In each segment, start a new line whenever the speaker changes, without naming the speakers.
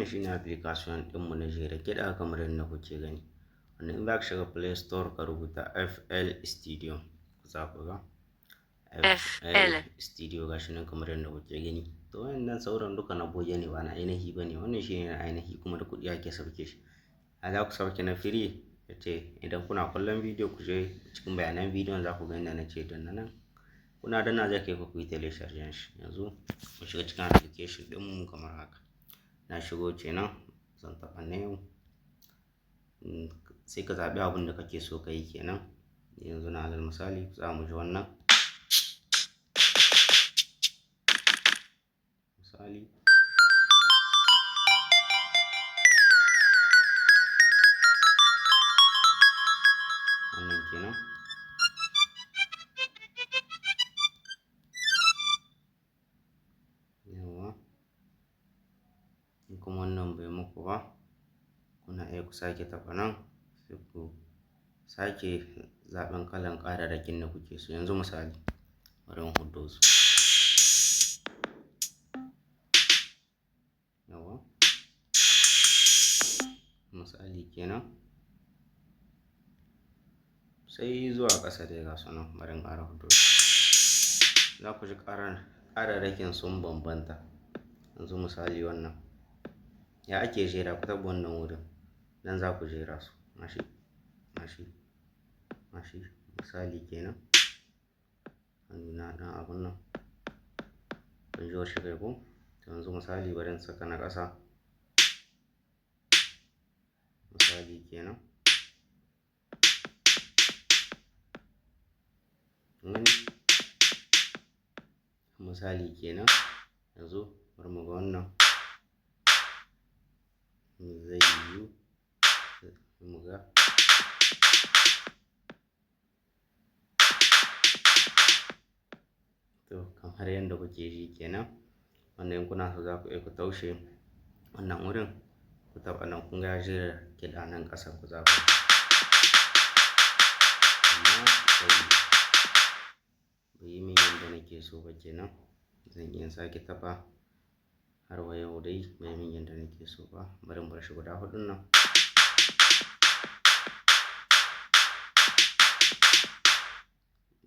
Wannan shine application ɗinmu na jera kiɗa kamar yadda kuke gani. Wanda in za ka shiga Play Store ka rubuta FL Studio, za ku ga FL Studio gashi nan kamar yadda kuke gani. To wayannan sauran duka na boge ne, ba na ainihi ba ne. Wannan shine na ainihi kuma da kuɗi ake sauke shi. A za ku sauke na free, yace idan kuna kallon bidiyo ku je cikin bayanan bidiyon za ku ga inda na ce danna nan. Kuna danna zai kai ku ku yi télécharger shi. Yanzu mu shiga cikin application ɗinmu kamar haka. Na shigo kenan, zan taɓa new. Sai ka zaɓi abin da kake so ka yi kenan. Yanzu na alal misali za mu ji wannan. Misali. Wannan kenan. Yawwa. In kuma wannan bai muku ba, kuna iya ku sake taɓa nan sai ku sake zaɓen kalan ƙararrakin da kuke so. Yanzu misali, bari in hudo su. Yawwa. Misali kenan. Sai zuwa ƙasa dai ga su nan, bari in ƙara hudo su. Za ku ji ƙararrakin sun bambanta. Yanzu misali wannan. Ya ake jera? Ku taɓa wannan wurin. Nan za ku jera su. Mashi, mashi, mashi. Misali kenan. Hannuna ɗan abun nan. Kun ji wasu kai ko? To yanzu misali bari in saka na ƙasa. Misali kenan. Kun gani? Misali kenan. Yanzu bari mu ga wannan. Zai yiwu mu ga. To kamar yadda kuke ji kenan. Wannan in kuna so za ku iya ku taushe wannan wurin. Ku taɓa nan kun ga ya jera kiɗa nan ƙasan ku za ku. Amma bai yi min yadda nake so ba kenan. Zan iya sake taɓa har wa yau dai bai min yadda nake so ba. Bari in bar shi guda huɗun nan.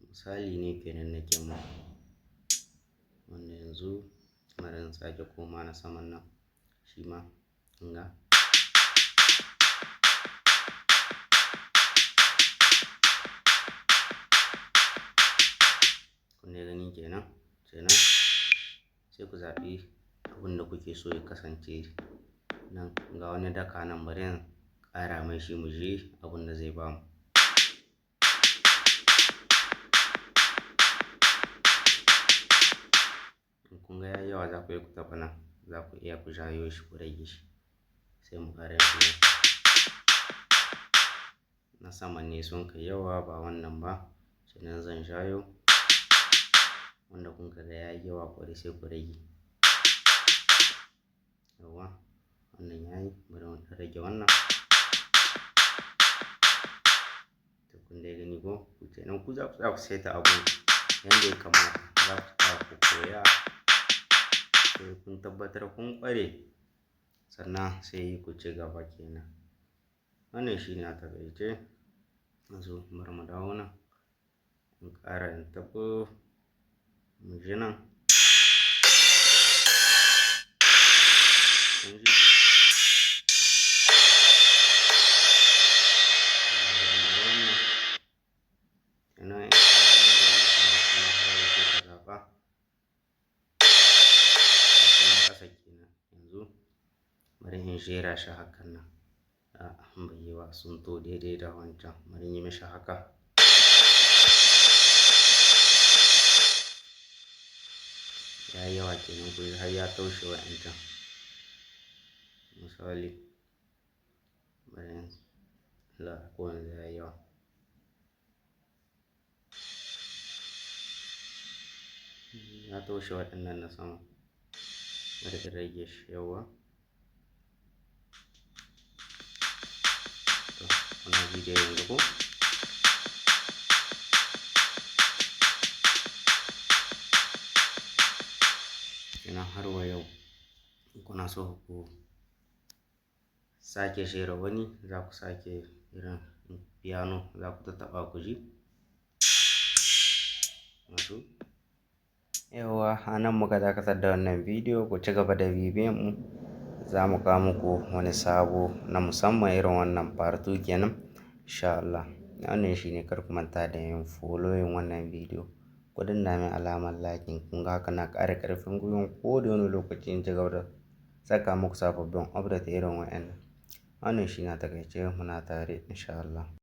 Misali ne kenan nake muku. Wanda yanzu bari in sake koma na saman nan shi ma kun ga. Kun dai gani kenan. Kenan sai ku zaɓi abin da kuke so ya kasance nan. Ga wani daka nan, bari in ƙara mai shi mu ji abin da zai bamu. In kun ga yayi yawa za ku iya ku taɓa nan, za ku iya ku jayo shi ku rage shi. Sai mu ƙara yin na saman ne sun kai yawa ba wannan ba. Sannan zan jayo wanda kun ga yayi yawa ƙwarai sai ku rage. Yawwa wannan yayi, bari mu ɗan rage wannan. To kun dai gani ko? Ku kenan ku za ku tsaya ku saita abun yanda ya kamata. Za ku tsaya ku koya sai kun tabbatar kun ƙware sannan sai ku ci gaba kenan. Wannan shine a taƙaice. Yanzu bari mu dawo nan. In ƙara in taɓo mu ji nan. Kun ji? Kenan in ka ga wanda ya kamata kuma har sai ka zaɓa. Gashi nan ƙasa kenan. Yanzu bari in jera shi hakan nan. A'a bai yi ba, sun to daidai da wancan. Bari in yi mishi haka. Ya yi yawa kenan kun ji har ya taushe wa'ancan. Misali bari in la ko yanzu ya yi yawa. Ya taushe waɗannan na sama. Bari in rage shi yawwa. To kuna ji dai yanzu ko? Kenan har wa yau in kuna so ku Sake jera wani, za ku sake irin piano, za ku tattaɓa ku ji. Masu yawwa, a nan muka dakatar da wannan bidiyo. Ku ci gaba da bibiyan mu, za mu kawo muku wani sabo na musamman irin wannan, part 2 kenan insha Allah. Wannan shine. Kar ku manta da yin following wannan bidiyo, ku danna min alamar liking. Kun ga haka na ƙara ƙarfin gwiwan ko da wani lokaci in ci gaba da saka muku sababbin update irin wa'annan. Wannan shine a taƙaice. Muna tare insha Allah.